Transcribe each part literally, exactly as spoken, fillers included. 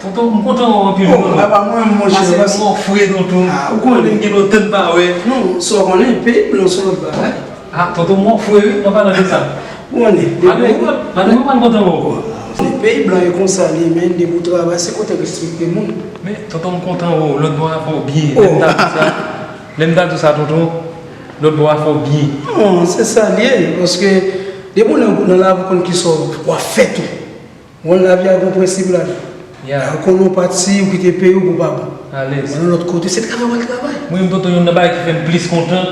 Tonton, m kontan wè w anpil. Oh, papa, mwen, monchè, pase m wè w fre, tonton. Ah, ou konnen. Mwen gen lontan m pa wè. Non, sa w konnen, peyi blan se lòt bagay. Ah, tonton, m wè w fre, wi, an palan de sa. Ou konnen. Madanm mwen, madanm mwen pral kontan wè w. Se peyi blan e konsa li ye, men depi w travay, se kote respekte moun. Men, tonton, m kontan wè w, lòt bò a fè w byen. Lè m ta di sa, lè m ta di sa, tonton, lòt bò a fè w byen. Non, se sa l ye, paske depi w nan, nan lavi, w konn kisa w ap fè tou. Bon, lavi a gon prensip ladan. Ya. Ou konn yon pati, ou kite peyi w pou pa bon. Alèz. Men nan lòt kote, se travay w al travay. Mwen menm, tonton, youn nan bagay ki fè m plis kontan,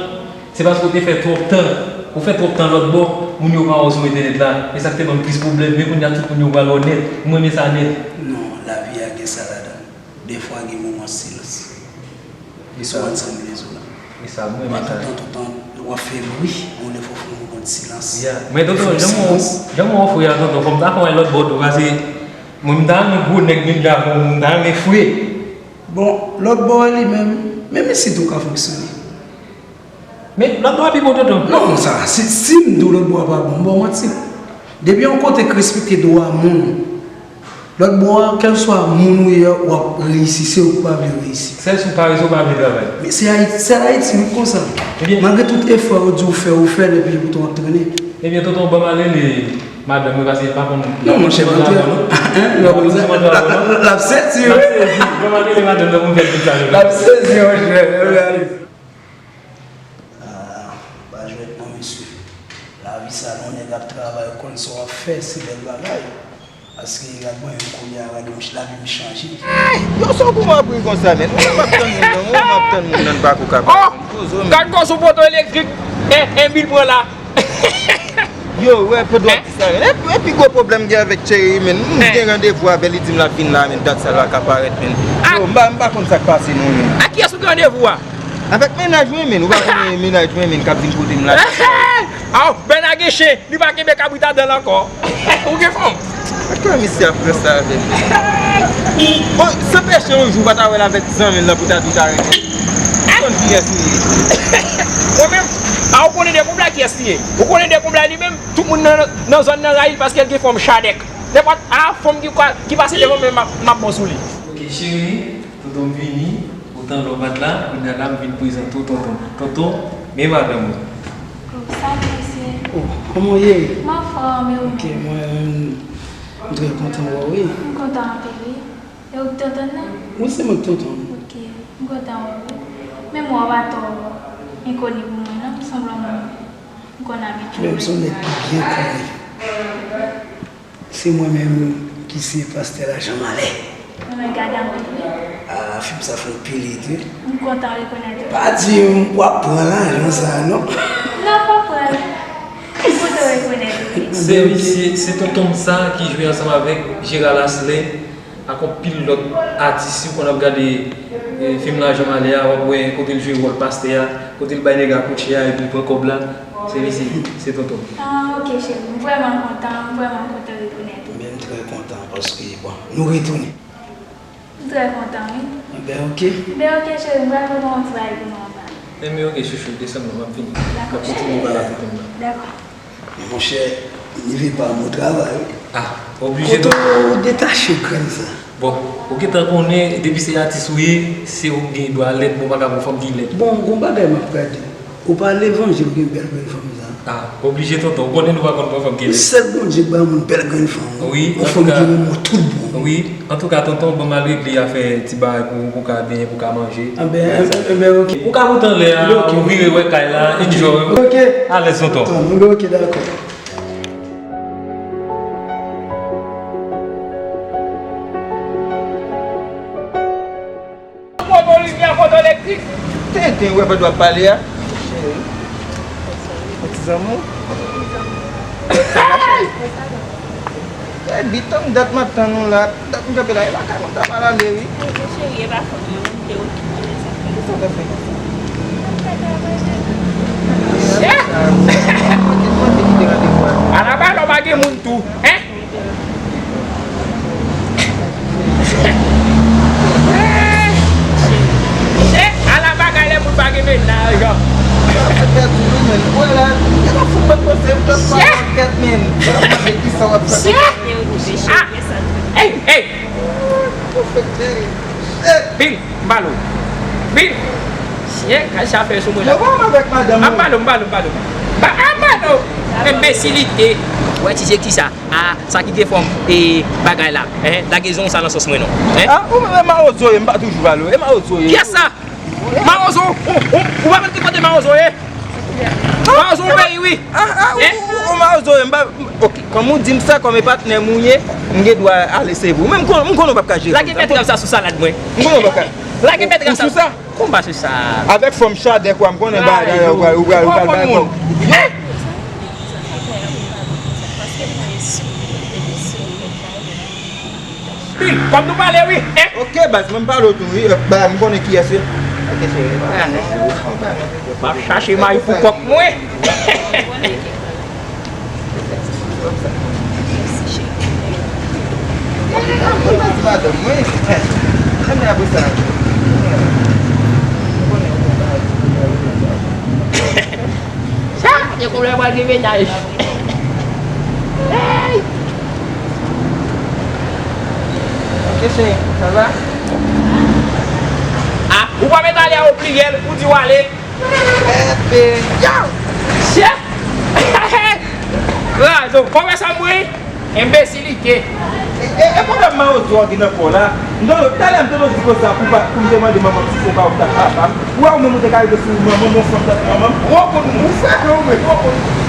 se paske w te fè twòp tan. Ou fè twòp tan lòt bò, moun yo pa wè w sou entènèt la. E sa k te ban m plis pwoblèm. Men kounye a, tout moun yo pral wè w nèt. Mwen renmen sa nèt. Non, lavi a gen sa ladan. Dèfwa gen moman silans. Li sou ansanm lezo la. E sa, mwen renmen sa. Pa toutan, toutan, w ap fè bri, yon lè fò fè yon moman de silans. Ya. Men tonton, jan mwen, jan mwen ofri a tonton, fò m ta fè yon lòt bò tou, paske mwen m ta renmen gwo nèg vin gavan, m ta renmen fre. Bon, lòt bò a li menm, menm isit ou ka fonksyone. Men lòt bò a pi bon tonton. Non, sa, si, si m di w lòt bò a pa bon, m ba w manti. Depi yon kote k respekte dwa moun, lòt bò a, kèlswa moun ou ye a, w ap reyisi, se ou k pa vle reyisi. Sèl si w parese, ou pa vle travay. Men se Ayiti, sèl Ayiti, wi, konsa. Ebyen. Malgre tout efò yo di w fè, ou fè l, epi poutan w ap trennen. Ebyen, tonton, ban m al rele madanm mwen, paske l pa konn. Non, monchè, mwen trè, hein, lè w konn sa, l ap sezi, wi. L ap sezi. Ban m al rele madanm mwen pou m fè l tout sa. L ap sezi, monchè. Ah, pa jwèt non, mesye. Lavi sa, lè yon nèg ap travay, ou konn sa w ap fè, se bèl bagay. Paske gad mwen menm kounye a, gad m, lavi m chanje. Ay! Yo, sa w pou m ap ri konsa, men. Mwen, m ap tann moun nan, mwen, m ap tann moun nan, pa kou kaba. Oh! Gad koz sou poto elektrik, e, e bil pran la. Yo, wè, poto ap di sa, men. E, e pi gwo pwoblèm gen avèk Cheri, men. M gen randevou avè l, li di m l ap vin la, men, dat sa l pa ka parèt, men. Yo, m pa, m pa konn sa k pase non, men. Ak kiyès ou gen randevou a? Avèk mennaj mwen, men. Ou pa konnen mennaj mwen, men, k ap vin kote m la. Aw, Bèna gen chen, li pa kenbe kabrit adan l ankò. Ou gen fanm? Atò misye ap pran sa avè m. Bon, san peche yon jou w pa ta wè l avèk zanmi l nan pou ta di w ta renmen l. Ou konn kiyès li ye? Mwen menm, a ou konnen de konbla kiyès li ye. Ou konnen de konbla li menm, tout moun nan, nan zòn nan rayi l paske l gen fòm chadèk. Nenpòt a fanm ki, ki pase devan mwen, m ap, m ap bon sou li. Ok, cheri. Tonton m vini, otan lè w pa t la, kounye a la m vin prezante w tonton. Tonton, men madanm mwen. Oh, salut, mesye. Oh, kòman w ye? M anfòm, e ou menm? Ok, mwen, m trè kontan wè w, wi. M kontan anpil, wi. E ou k tonton nan? Wi, se mwen k tonton. Ok, m kontan wè w, wi. Men m wè w pa twò enkoni pou mwen, non. M sanble yon moun m konn abitye wè. Men m se yon nèg ki byen konnen. Se mwen menm ki se pastè Lajan Malè. Mwen gade anpil, wi. Ah, fim sa fè anpil ide. M kontan rekonèt ou. Pa di m w ap pran lajan sa, non. Non, pa pran l. M kontan rekonèt ou, wi. Se misye, se tonton m sa ki jwe ansanm avèk Gérald Asley, ak anpil lòt atis. Si w konn ap gade, eh, fim Lajan Malè a, w ap wè kote l jwe wòl pastè a, kote l bay nèg la koutje a, epi l pran kòb la. Se misye, se tonton. Ah, ok, cheri. M vrèman kontan, m vrèman kontan rekonèt ou. Men m trè kontan paske, bon, nou retounen. M trè kontan, wi. Enben, ok. Enben, ok, cheri, m pral pran yon ti bagay pou nou anba. Enben, ok, chouchou, desann non, m ap vini. M ap kontinye pale ak tonton m nan. Dakò. Monchè, neve pa mo travay, wi. Ah, oblije. Kote w detache grenn sa? Bon, ou gentan konnen, depi se atis ou ye, se ou ki gen dwa lèd, bon, pa ka gon fanm ki lèd. Bon, gon bagay m ap gade. Ou pa levanjil gen bèl grenn fanm sa. Ah, oblije tonton, ou konnen nou pa konn pran fanm ki lèd. Sèl Bondye k bay moun bèl grenn fanm. Wi, yon fanm ki renmen w tout bon. Wi, antouka tonton, ban m al regle afè ti bagay pou, pou ka benyen, pou ka manje. Anben, enben, ok. Ou ka moute anlè a, ou vire wè kay la, enjoy. Ok. Alèz tonton. Tonton, ok, dakò. Poto limyè, poto elektrik. Tenten, wè, pa dwe ap pale a. Cheri. Yon ti zanmi w. Hey! Hey, biton, dat m ap tann ou la. Dat m kanpe la, e lakay mwen ta pral ale, wi. Cheri, e pa fòt mwen, mwen te okipe de sa. Kisa w t ap fè konsa? Chè! Ala bagay lè w pa gen moun tou, en? Chè, ala bagay lè moun pa gen mennaj, an. Chè! Chè! Ah! Ey, ey! Pil, m pale w. Pil. Chyen, kay sa fè sou mwen la. Yo, kòman avèk madanm ou? M pale w, m pale w, m pale w. Ba, a, m pale w. Enbesilite. Wè, ti se ki sa? A, sa ki gen fòm e bagay la. Hein? Lagezon sa nan sans mwen non. Hein? A, ou menm e mawozo ye, m pa toujou pale w. E mawozo ye. Kiyès sa? Mawozo, ou, ou, ou pa konn ki kote mawozo ye? Mawozo yon peyi, wi. A, a, ou, ou, ou mawozo ye, m pa, ok, kòm ou di m sa, kòm e patnè m ou ye, m gen dwa ale sèvi w. Men m konn, m konn ou p ap ka jere kòm sa. Lage bèt rab sa sou salad mwen. M konn ou p ap ka. Lage bèt rab sa. Ou sou sa? Konba sou sa. Avèk fòm chadèk wa, m konnen bagay ou pral, ou pral, ou pral bay kòb. Hein? Wi, kòm nou pale, wi. Hein? Ok, baz, mwen m pale w tou, wi. Ba, m konnen kiyès, wi. Ok, cheri. M ap chache mayi pou kòk mwen. Sa, yo konn wè mwen gen mennaj. Hey! Ok, cheri, sa va? Ah, ou pa mèt ale a o pliyèl, ou di w ale. Epi, yo! Chè! Razo, kòmè sa mwen? Enbesilite. E, e, e pwoblèm mawozo a gen nan kò w la. M tande, talè m tande w di konsa pou pa, pou m te mande manman m si se pa ou k t ap papa m. Ou wè ou menm ou te ka rete sou manman m, yon fanm tankou manman m. Gwo kout moun, ou fèk ou menm, gwo kout moun.